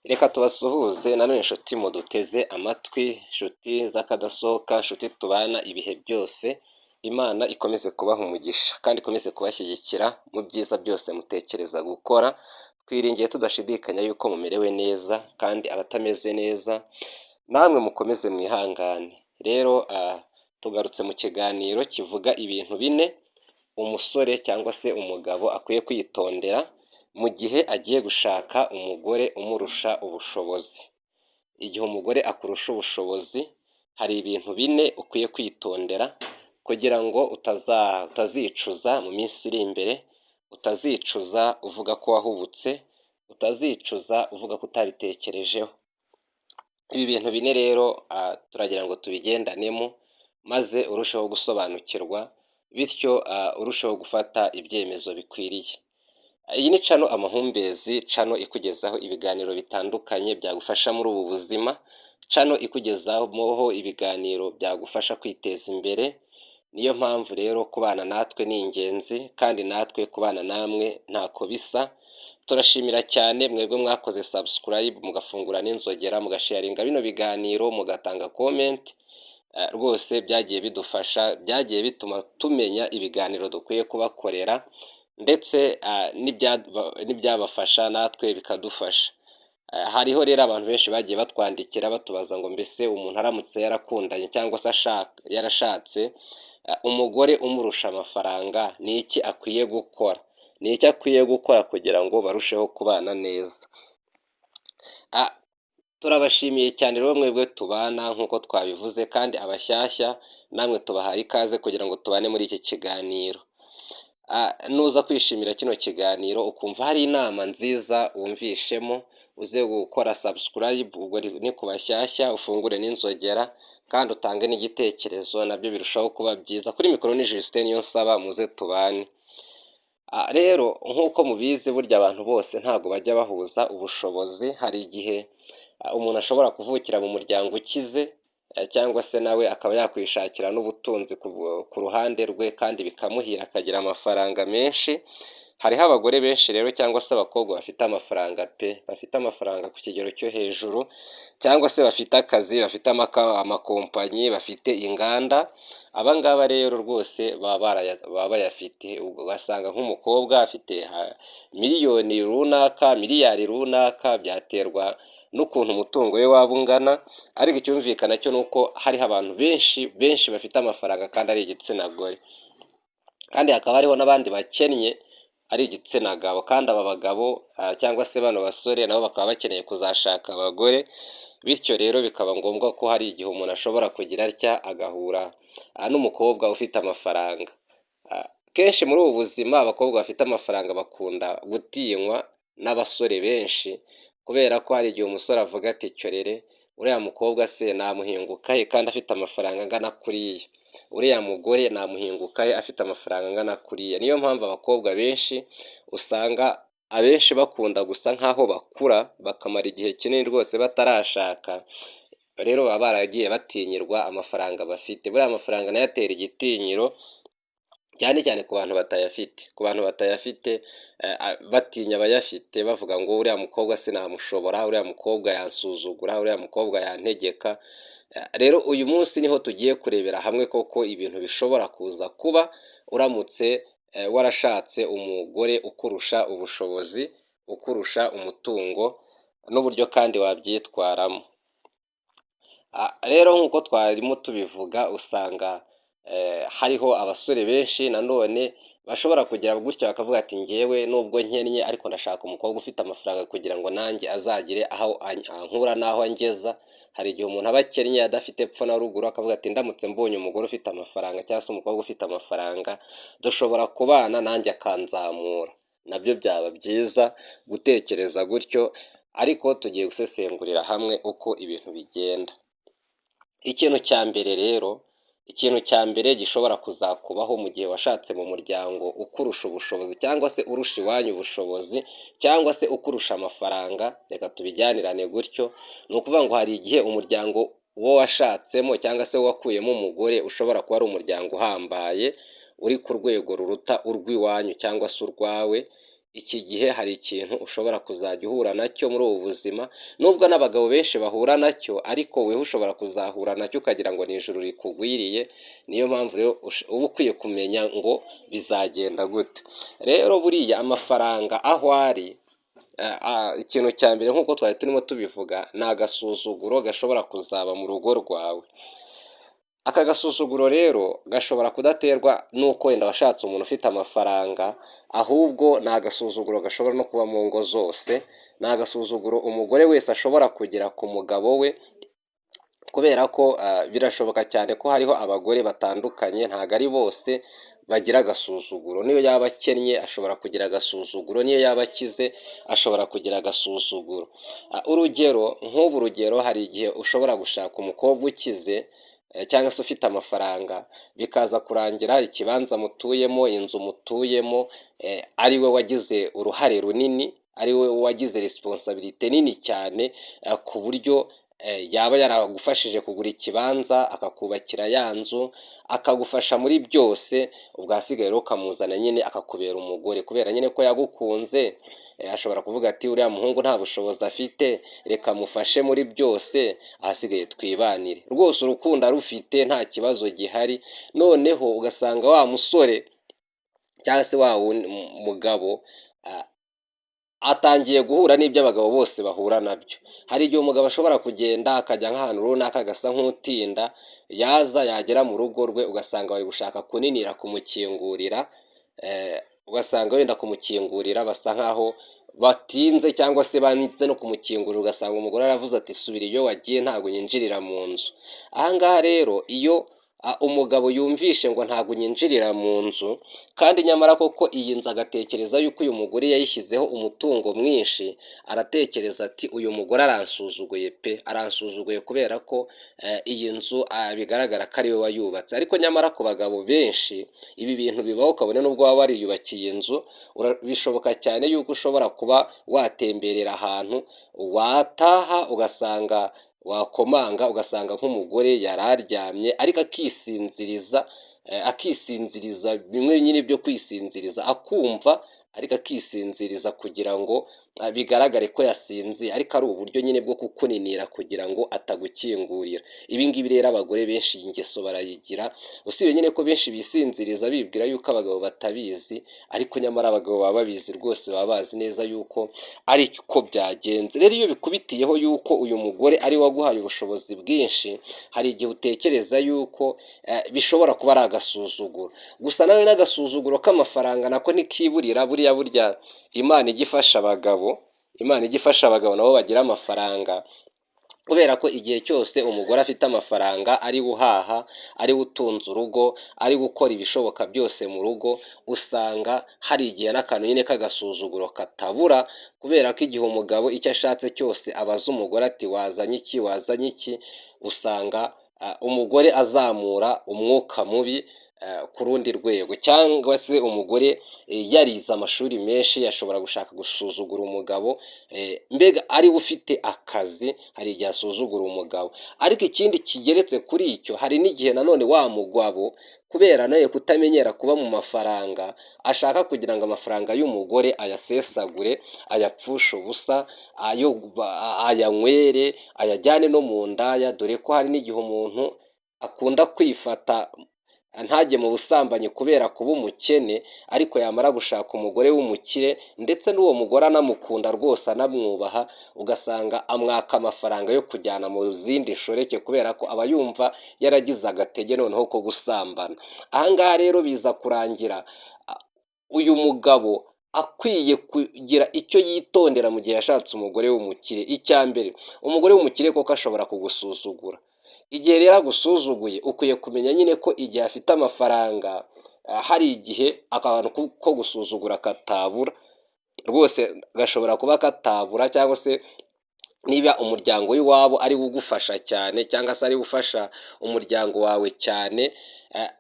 Reka tubasuhuze nanone inshuti muduteze amatwi, inshuti z'akadasohoka, inshuti tubana ibihe byose, Imana ikomeze kubaha umugisha kandi ikomeze kubashyigikira mu byiza byose mutekereza gukora. Twiringiye tudashidikanya yuko mumerewe neza, kandi abatameze neza namwe mukomeze mwihangane. Rero tugarutse mu kiganiro kivuga ibintu bine umusore cyangwa se umugabo akwiye kwitondera mu gihe agiye gushaka umugore umurusha ubushobozi. Igihe umugore akurusha ubushobozi, hari ibintu bine ukwiye kwitondera kugira ngo utazicuza mu minsi iri imbere, utazicuza uvuga ko wahubutse, utazicuza uvuga ko utabitekerejeho. Ibi bintu bine rero turagira ngo tubigendanemo maze urusheho gusobanukirwa, bityo urusheho gufata ibyemezo bikwiriye. Iyi ni channel Amahumbezi, channel ikugezaho ibiganiro bitandukanye byagufasha muri ubu buzima, channel ikugezaho ibiganiro byagufasha kwiteza imbere. Niyo mpamvu rero kubana natwe ni ingenzi, kandi natwe kubana namwe ntako bisa. Turashimira cyane mwebwe mwakoze subscribe, mugafungura n'inzogera, mugasharinga bino biganiro, mugatanga comment. Rwose byagiye bidufasha, byagiye bituma tumenya ibiganiro dukwiye kubakorera, ndetse n'ibyabafasha natwe bikadufasha. Hariho rero abantu benshi bagiye batwandikira batubaza ngo: mbese umuntu aramutse yarakundanye cyangwa se yarashatse umugore umurusha amafaranga, ni iki akwiye gukora? Ni iki akwiye gukora kugira ngo barusheho kubana neza? Turabashimiye cyane rero mwebwe tubana nk'uko twabivuze, kandi abashyashya namwe tubahaye ikaze kugira ngo tubane muri iki kiganiro. Nuza kwishimira kino kiganiro, ukumva hari inama nziza wumvishemo, uze gukora subscribe, ubwo ni ku bashyashya, ufungure n'inzogera kandi utange n'igitekerezo, nabyo birushaho kuba byiza. Kuri mikoro ni Justin Niyonsaba, muze tubane. Rero nk'uko mubizi, burya abantu bose ntabwo bajya bahuza ubushobozi. Hari igihe umuntu ashobora kuvukira mu muryango ukize, cyangwa se nawe akaba yakwishakira n'ubutunzi ku ruhande rwe kandi bikamuhira, akagira amafaranga menshi. Hariho abagore benshi rero cyangwa se abakobwa bafite amafaranga pe, bafite amafaranga ku kigero cyo hejuru, cyangwa se bafite akazi, bafite amakompanyi, bafite inganda. Aba ngaba rero rwose baba bayafite, ugasanga nk'umukobwa afite miliyoni runaka, miliyari runaka, byaterwa n'ukuntu umutungo we waba ungana. Ariko icyumvikana cyo ni uko hariho abantu benshi benshi bafite amafaranga kandi ari igitsina gore, kandi hakaba hariho n'abandi bakennye ari igitsina gabo. Kandi aba bagabo cyangwa se bano basore nabo bakaba bakeneye kuzashaka abagore, bityo rero bikaba ngombwa ko hari igihe umuntu ashobora kugira atya agahura n'umukobwa ufite amafaranga. Kenshi muri ubu buzima abakobwa bafite amafaranga bakunda gutinywa n'abasore benshi, kubera ko hari igihe umusore avuga ati: "Cyorere uriya mukobwa se namuhinguka he kandi afite amafaranga angana kuriya? Uriya mugore namuhinguka he afite amafaranga angana kuriya?" Niyo mpamvu abakobwa benshi usanga abenshi bakunda gusa nk'aho bakura bakamara igihe kinini rwose batarashaka. Rero baba baragiye batinyirwa amafaranga bafite. Buriya amafaranga nayo atera igitinyiro, cyane cyane ku bantu batayafite. Ku bantu batayafite batinya abayafite, bavuga ngo: "Uriya mukobwa sinamushobora, uriya mukobwa yansuzugura, uriya mukobwa yantegeka." Rero uyu munsi niho tugiye kurebera hamwe koko ibintu bishobora kuza kuba uramutse warashatse umugore ukurusha ubushobozi, ukurusha umutungo, n'uburyo kandi wabyitwaramo. Rero nk'uko twarimo tubivuga, usanga hariho abasore benshi nanone bashobora kugira gutya bakavuga ati: "Ngewe nubwo nkennye, ariko ndashaka umukobwa ufite amafaranga kugira ngo nanjye azagire aho ankura n'aho angeza." Hari igihe umuntu aba akennye adafite epfo na ruguru, akavuga ati: "Ndamutse mbonye umugore ufite amafaranga cyangwa se umukobwa ufite amafaranga, dushobora kubana nanjye akanzamura." Nabyo byaba byiza gutekereza gutyo, ariko tugiye gusesengurira hamwe uko ibintu bigenda. Ikintu cya mbere rero, ikintu cya mbere gishobora kuzakubaho mu gihe washatse mu muryango ukurusha ubushobozi, cyangwa se urusha iwanyu ubushobozi, cyangwa se ukurusha amafaranga, reka tubijyanirane gutyo, ni ukuvuga ngo hari igihe umuryango wo washatsemo cyangwa se wakuyemo umugore ushobora kuba ari umuryango uhambaye, uri ku rwego ruruta urw'iwanyu cyangwa se urwawe. Iki gihe hari ikintu ushobora kuzajya uhura nacyo muri ubu buzima, nubwo n'abagabo benshi bahura nacyo, ariko weho ushobora kuzahura nacyo ukagira ngo ni ijuru rikugwiriye. Niyo mpamvu rero uba ukwiye kumenya ngo bizagenda gute. Rero buriya amafaranga aho ari, ikintu cya mbere nk'uko twari turimo tubivuga, ni agasuzuguro gashobora kuzaba mu rugo rwawe. Aka gasuzuguro rero gashobora kudaterwa n'uko wenda washatse umuntu ufite amafaranga, ahubwo ni agasuzuguro gashobora no kuba mu ngo zose, ni agasuzuguro umugore wese ashobora kugira ku mugabo we, kubera ko birashoboka cyane ko hariho abagore batandukanye, ntabwo ari bose bagira agasuzuguro. Niyo yaba akennye ashobora kugira agasuzuguro, niyo yaba akize ashobora kugira agasuzuguro. Urugero nk'ubu, urugero hari igihe ushobora gushaka umukobwa ukize cyangwa se ufite amafaranga, bikaza kurangira ikibanza mutuyemo, inzu mutuyemo, ari we wagize uruhare runini, ari we wagize responsabilité nini cyane, ku buryo yaba yaragufashije kugura ikibanza, akakubakira ya nzu, akagufasha muri byose, ubwo ahasigaye rero ukamuzana nyine akakubera umugore, kubera nyine ko yagukunze, ashobora kuvuga ati: "Uriya muhungu nta bushobozi afite, reka mufashe muri byose, ahasigaye twibanire." Rwose urukundo arufite, nta kibazo gihari, noneho ugasanga wa musore cyangwa se wa mugabo atangiye guhura n'ibyo abagabo bose bahura nabyo. Hari igihe umugabo ashobora kugenda akajya nk'ahantu runaka agasa nk'utinda, yaza yagera mu rugo rwe ugasanga bari gushaka kuninira kumukingurira, ugasanga wenda kumukingurira basa nkaho batinze cyangwa se banze no kumukingurira, ugasanga umugore aravuze ati: "Subira iyo wagiye, ntabwo unyinjirira mu nzu." Aha ngaha rero iyo umugabo yumvishe ngo ntabwo unyinjirira mu nzu, kandi nyamara koko iyi nzu agatekereza yuko uyu mugore yayishyizeho umutungo mwinshi, aratekereza ati: "Uyu mugore aransuzuguye pe, aransuzuguye kubera ko iyi nzu bigaragara ko ari we wayubatse." Ariko nyamara ku bagabo benshi ibi bintu bibaho, kabone n'ubwo waba wariyubakiye inzu, bishoboka cyane yuko ushobora kuba watemberera ahantu, wataha ugasanga wakomanga, ugasanga nk'umugore yari aryamye ariko akisinziriza, akisinziriza bimwe nyine byo kwisinziriza, akumva ariko akisinziriza kugira ngo bigaragare ko yasinziye, ariko ari uburyo nyine bwo kukuninira kugira ngo atagukingurira. Ibi ngibi rero abagore benshi iyi ngeso barayigira, usibye nyine ko benshi bisinziriza bibwira yuko abagabo batabizi, ariko nyamara abagabo baba babizi rwose, baba bazi neza yuko ari ko byagenze. Rero iyo bikubitiyeho yuko uyu mugore ari we waguhaye ubushobozi bwinshi, hari igihe utekereza yuko bishobora kuba ari agasuzuguro. Gusa nawe n'agasuzuguro k'amafaranga nako ntikiburira. Buriya burya Imana ijya ifasha abagabo, Imana ijya ifasha abagabo nabo bagira amafaranga, kubera ko igihe cyose umugore afite amafaranga, ari we uhaha, ari we utunze urugo, ari gukora ibishoboka byose mu rugo, usanga hari igihe n'akantu nyine k'agasuzuguro katabura, kubera ko igihe umugabo icyo ashatse cyose abaza umugore ati: "Wazanye iki? Wazanye iki?" Usanga umugore azamura umwuka mubi ku rundi rwego. Cyangwa se umugore yarize amashuri menshi ashobora gushaka gusuzugura umugabo, mbega ari we ufite akazi, hari igihe asuzugura umugabo. Ariko ikindi kigeretse kuri icyo, hari n'igihe nanone wa mugabo, kubera nawe kutamenyera kuba mu mafaranga, ashaka kugira ngo amafaranga y'umugore ayasesagure, ayapfushe ubusa, ayo ayanywere, ayajyane no mu ndaya, dore ko hari n'igihe umuntu akunda kwifata ntajye mu busambanyi kubera kuba umukene, ariko yamara gushaka umugore w'umukire, ndetse n'uwo mugore anamukunda rwose, anamwubaha, ugasanga amwaka amafaranga yo kujyana mu zindi nshoreke, kubera ko aba yumva yaragize agatege noneho ko gusambana. Aha ngaha rero biza kurangira uyu mugabo akwiye kugira icyo yitondera mu gihe yashatse umugore w'umukire. Icya mbere, umugore w'umukire koko ashobora kugusuzugura. Igihe rero agusuzuguye, ukwiye kumenya nyine ko igihe afite amafaranga hari igihe akantu ko gusuzugura katabura rwose, gashobora kuba katabura. Cyangwa se niba umuryango w'iwabo ari wo ugufasha cyane, cyangwa se ari we ufasha umuryango wawe cyane.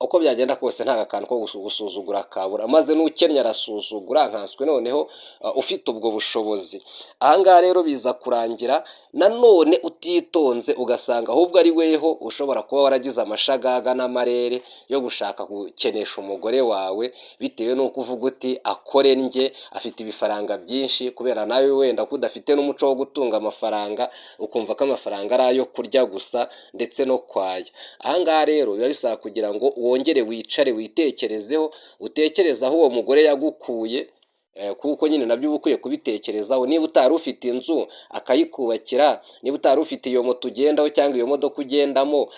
Uko byagenda kose nta kantu ko gusuzugura kabura, maze n'ukennye arasuzugura, nkanswe noneho ufite ubwo bushobozi. Aha ngaha rero biza kurangira nanone utitonze, ugasanga ahubwo ari weho ushobora kuba waragize amashagaga n'amarere yo gushaka gukenesha umugore wawe, bitewe n'uko uvuga uti akore ndye, afite ibifaranga byinshi, kubera nawe wenda ko udafite n'umuco wo gutunga amafaranga, ukumva ko amafaranga ari ayo kurya gusa ndetse no kwaya. Aha ngaha rero biba bisaba kugira ngo wongere wicare, witekerezeho, utekereze aho uwo mugore yagukuye, kuko nyine nabyo uba ukwiye kubitekerezaho. Niba utari ufite inzu akayikubakira, niba utari ufite iyo moto ugendaho cyangwa iyo modoka ugendamo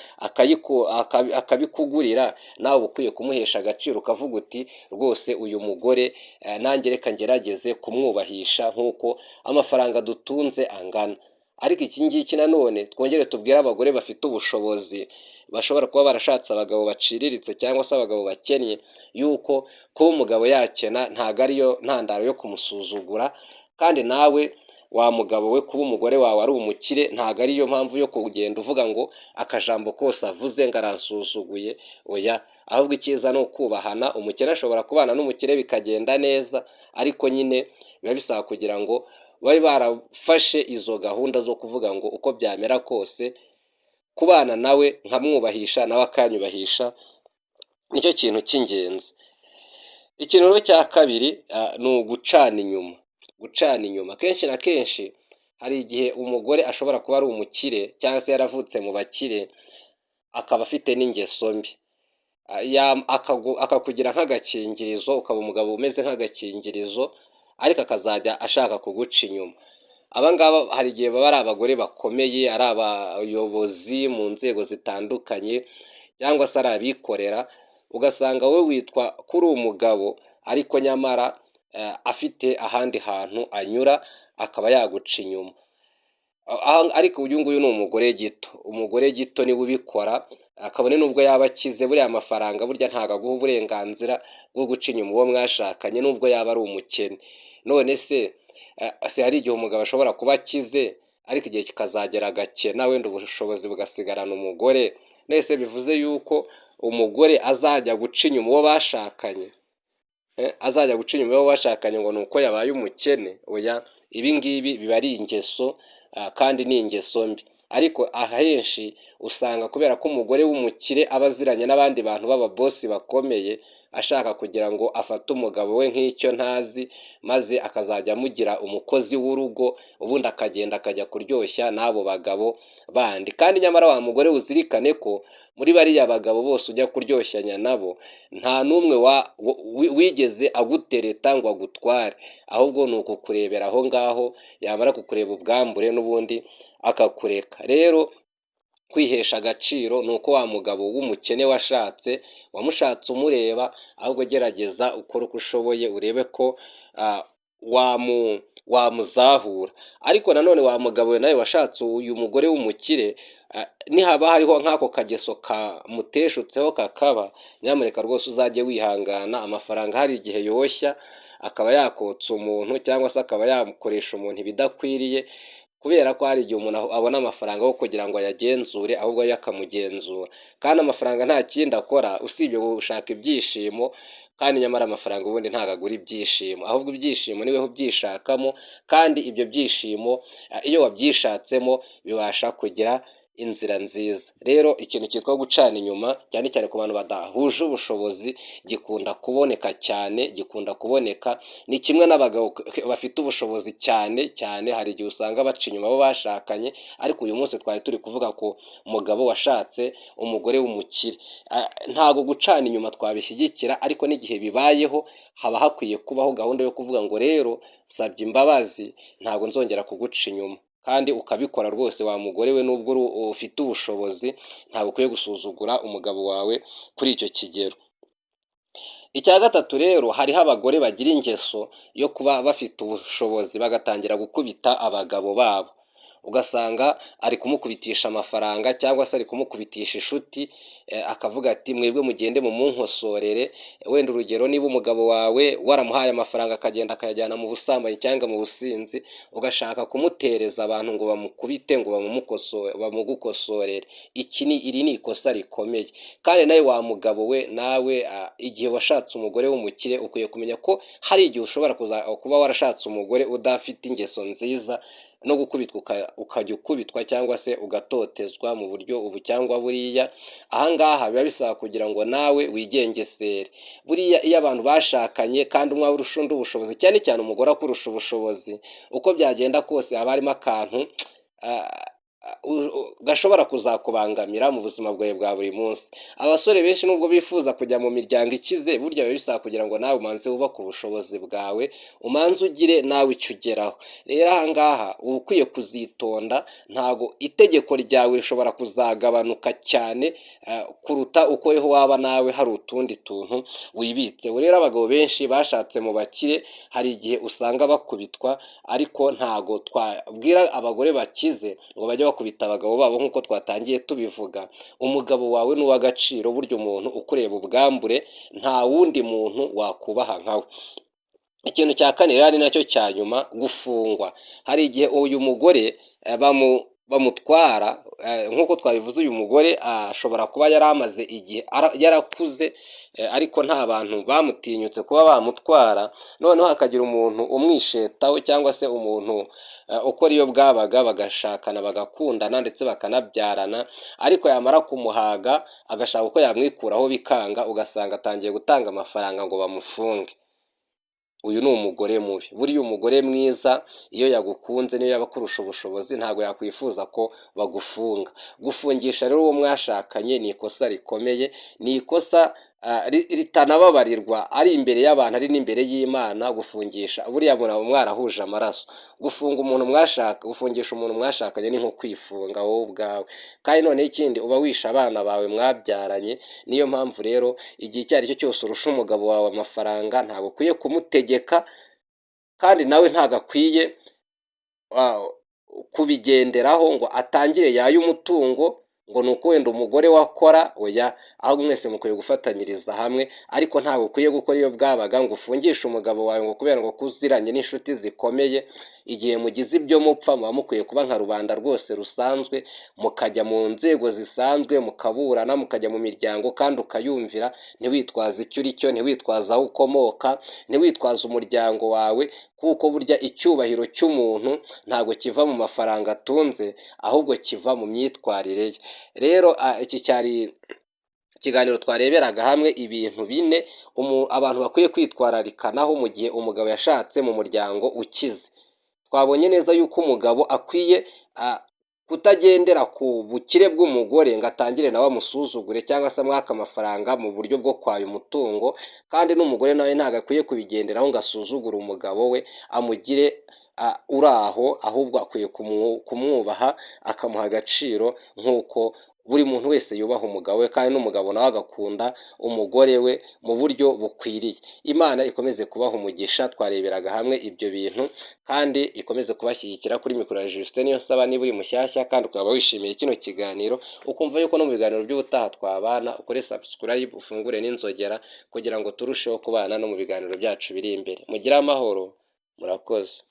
akabikugurira, nawe uba ukwiye kumuhesha agaciro, ukavuga uti rwose uyu mugore nanjye reka ngerageze kumwubahisha nk'uko amafaranga dutunze angana. Ariko iki ngiki nanone twongere tubwire abagore bafite ubushobozi, bashobora kuba barashatse abagabo baciriritse cyangwa se abagabo bakennye, yuko kuba umugabo yakena ntabwo ariyo ntandaro yo kumusuzugura, kandi nawe wa mugabo we, kuba umugore wawe ari umukire ntabwo ariyo mpamvu yo kugenda uvuga ngo akajambo kose avuze ngo aransuzuguye. Oya, ahubwo icyiza ni ukubahana. Umukene ashobora kubana n'umukire bikagenda neza, ariko nyine biba bisaba kugira ngo babe barafashe izo gahunda zo kuvuga ngo uko byamera kose kubana nawe nkamwubahisha, nawe akanyubahisha, nicyo kintu cy'ingenzi. Ikintu rero cya kabiri ni ugucana inyuma. Gucana inyuma, kenshi na kenshi hari igihe umugore ashobora kuba ari umukire cyangwa se yaravutse mu bakire, akaba afite n'ingeso mbi, akakugira nk'agakingirizo, ukaba umugabo umeze nk'agakingirizo, ariko akazajya ashaka kuguca inyuma. Aba ngaba hari igihe baba ari abagore bakomeye, ari abayobozi mu nzego zitandukanye cyangwa se ari abikorera, ugasanga wowe witwa ko uri umugabo, ariko nyamara afite ahandi hantu anyura akaba yaguca inyuma. Ariko uyu nguyu ni umugore gito, umugore gito niwe ubikora, kabone n'ubwo yaba akize. Buriya amafaranga burya ntabwo aguha uburenganzira bwo guca inyuma uwo mwashakanye, nubwo yaba ari umukene. None se hari igihe umugabo ashobora kuba akize, ariko igihe kikazagera agakena, wenda ubushobozi bugasigarana umugore? None se bivuze yuko umugore azajya guca inyuma uwo bashakanye, azajya guca inyuma uwo bashakanye ngo ni uko yabaye umukene? Oya, ibi ngibi biba ari ingeso, kandi ni ingeso mbi. Ariko ahenshi usanga kubera ko umugore w'umukire aba aziranye n'abandi bantu b'ababosi bakomeye, ashaka kugira ngo afate umugabo we nk'icyo ntazi, maze akazajya amugira umukozi w'urugo, ubundi akagenda akajya kuryoshya n'abo bagabo bandi. Kandi nyamara wa mugore, uzirikane ko muri bariya bagabo bose ujya kuryoshyanya nabo, nta n'umwe wigeze agutereta ngo agutware, ahubwo ni ukukurebera aho ngaho, yamara kukureba ubwambure n'ubundi akakureka. Rero kwihesha agaciro ni uko wa mugabo w'umukene washatse, wamushatse umureba, ahubwo gerageza ukore uko ushoboye urebe ko wamuzahura. Ariko nanone wa mugabo we nawe washatse uyu mugore w'umukire, nihaba hariho nk'ako kageso kamuteshutseho kakaba, nyamuneka rwose uzajye wihangana. Amafaranga hari igihe yoshya akaba yakotsa umuntu cyangwa se akaba yakoresha umuntu ibidakwiriye, kubera ko hari igihe umuntu abona amafaranga yo kugira ngo ayagenzure, ahubwo yo akamugenzura. Kandi amafaranga nta kindi akora usibye gushaka ibyishimo, kandi nyamara amafaranga ubundi ntabwo agura ibyishimo, ahubwo ibyishimo niwe ubyishakamo, kandi ibyo byishimo iyo wabyishatsemo bibasha kugira inzira nziza. Rero ikintu cyitwa gucana inyuma, cyane cyane ku bantu badahuje ubushobozi, gikunda kuboneka cyane, gikunda kuboneka. Ni kimwe n'abagabo bafite ubushobozi, cyane cyane hari igihe usanga baca inyuma abo bashakanye. Ariko uyu munsi twari turi kuvuga ku mugabo washatse umugore w'umukire. Ntabwo gucana inyuma twabishyigikira, ariko n'igihe bibayeho haba hakwiye kubaho gahunda yo kuvuga ngo rero nsabye imbabazi, ntabwo nzongera kuguca inyuma, kandi ukabikora rwose. Wa mugore we, nubwo ufite ubushobozi, ntabwo ukwiye gusuzugura umugabo wawe kuri icyo kigero. Icya gatatu rero, hariho abagore bagira ingeso yo kuba bafite ubushobozi bagatangira gukubita abagabo babo. Ugasanga ari kumukubitisha amafaranga cyangwa se ari kumukubitisha inshuti, akavuga ati: "Mwebwe mugende mumunkosorere." Wenda urugero, niba umugabo wawe waramuhaye amafaranga akagenda akayajyana mu busambanyi cyangwa mu businzi, ugashaka kumutereza abantu ngo bamukubite, ngo bamugukosorere, iki ni iri ni ikosa rikomeye. Kandi nawe wa mugabo we, nawe igihe washatse umugore w'umukire, ukwiye kumenya ko hari igihe ushobora kuba warashatse umugore udafite ingeso nziza, no gukubitwa ukajya ukubitwa cyangwa se ugatotezwa mu buryo ubu cyangwa buriya. Ahangaha biba bisaba kugira ngo nawe wigengesere. Buriya iyo abantu bashakanye kandi umwe arusha undi ubushobozi, cyane cyane umugore akurusha ubushobozi, uko byagenda kose haba harimo akantu gashobora kuzakubangamira mu buzima bwawe bwa buri munsi. Abasore benshi nubwo bifuza kujya mu miryango ikize, burya biba bisaba kugira ngo nawe umanze wubake ubushobozi bwawe, umanze ugire nawe icyo ugeraho. Rero ahangaha uba ukwiye kuzitonda, ntago itegeko ryawe rishobora kuzagabanuka cyane kuruta uko waba nawe hari utundi tuntu wibitse. Rero abagabo benshi bashatse mu bakire hari igihe usanga bakubitwa, ariko ntago twabwira abagore bakize ngo bajye bakubita abagabo babo nk'uko twatangiye tubivuga. Umugabo wawe ni uw'agaciro. Burya umuntu ukureba ubwambure, nta wundi muntu wakubaha nkawe. Ikintu cya kane rero ari nacyo cya nyuma, gufungwa. Hari igihe uyu mugore bamutwara. Nk'uko twabivuze, uyu mugore ashobora kuba yari amaze igihe yarakuze, ariko nta bantu bamutinyutse kuba bamutwara. Noneho hakagira umuntu umwishetaho cyangwa se umuntu ukora iyo bwabaga, bagashakana, bagakundana, ndetse bakanabyarana, ariko yamara kumuhaga agashaka uko yamwikuraho bikanga, ugasanga atangiye gutanga amafaranga ngo bamufunge. Uyu ni umugore mubi. Buriya umugore mwiza iyo yagukunze, niyo yaba akurusha ubushobozi, ntabwo yakwifuza ko bagufunga. Gufungisha rero uwo mwashakanye ni ikosa rikomeye, ni ikosa ritanababarirwa, ari imbere y'abantu, ari n'imbere y'Imana. Gufungisha, buriya muraba mwarahuje amaraso. Gufunga umuntu mwashaka, gufungisha umuntu mwashakanye ni nko kwifunga wowe ubwawe. Kandi noneho ikindi, uba wishe abana bawe mwabyaranye. Niyo mpamvu rero igihe icyo ari cyo cyose urusha umugabo wawe amafaranga, ntabwo ukwiye kumutegeka, kandi nawe ntabwo akwiye kubigenderaho ngo atangire yaye umutungo ngo ni uko wenda umugore we akora. Oya, ahubwo mwese mukwiye gufatanyiriza hamwe. Ariko ntabwo ukwiye gukora iyo bwabaga ngo ufungishe umugabo wawe ngo kubera ngo kuziranye n'inshuti zikomeye. Igihe mugize ibyo mupfa, muba mukwiye kuba nka rubanda rwose rusanzwe, mukajya mu nzego zisanzwe, mukaburana, mukajya mu miryango kandi ukayumvira. Ntiwitwaze icyo uri cyo, ntiwitwaze aho ukomoka, ntiwitwaze umuryango wawe, kuko burya icyubahiro cy'umuntu ntabwo kiva mu mafaranga atunze, ahubwo kiva mu myitwarire ye. Rero iki cyari ikiganiro twareberaga hamwe ibintu bine abantu bakwiye kwitwararikanaho mu gihe umugabo yashatse mu muryango ukize. Twabonye neza yuko umugabo akwiye kutagendera ku bukire bw'umugore ngo atangire nawe amusuzugure cyangwa se amwake amafaranga mu buryo bwo kwaya umutungo, kandi n'umugore nawe ntabwo akwiye kubigenderaho ngo asuzugure umugabo we, amugire uri aho, ahubwo akwiye kumwubaha, akamuha agaciro nk'uko buri muntu wese yubaha umugabo we, kandi n'umugabo nawe agakunda umugore we mu buryo bukwiriye. Imana ikomeze kubaha umugisha. Twareberaga hamwe ibyo bintu kandi ikomeze kubashyigikira. Kuri mikoro ya Justin Niyonsaba. Niba uri mushyashya kandi ukaba wishimiye kino kiganiro, ukumva yuko no mu biganiro by'ubutaha twabana, ukore subscribe, ufungure n'inzogera kugira ngo turusheho kubana no mu biganiro byacu biri imbere. Mugire amahoro, murakoze.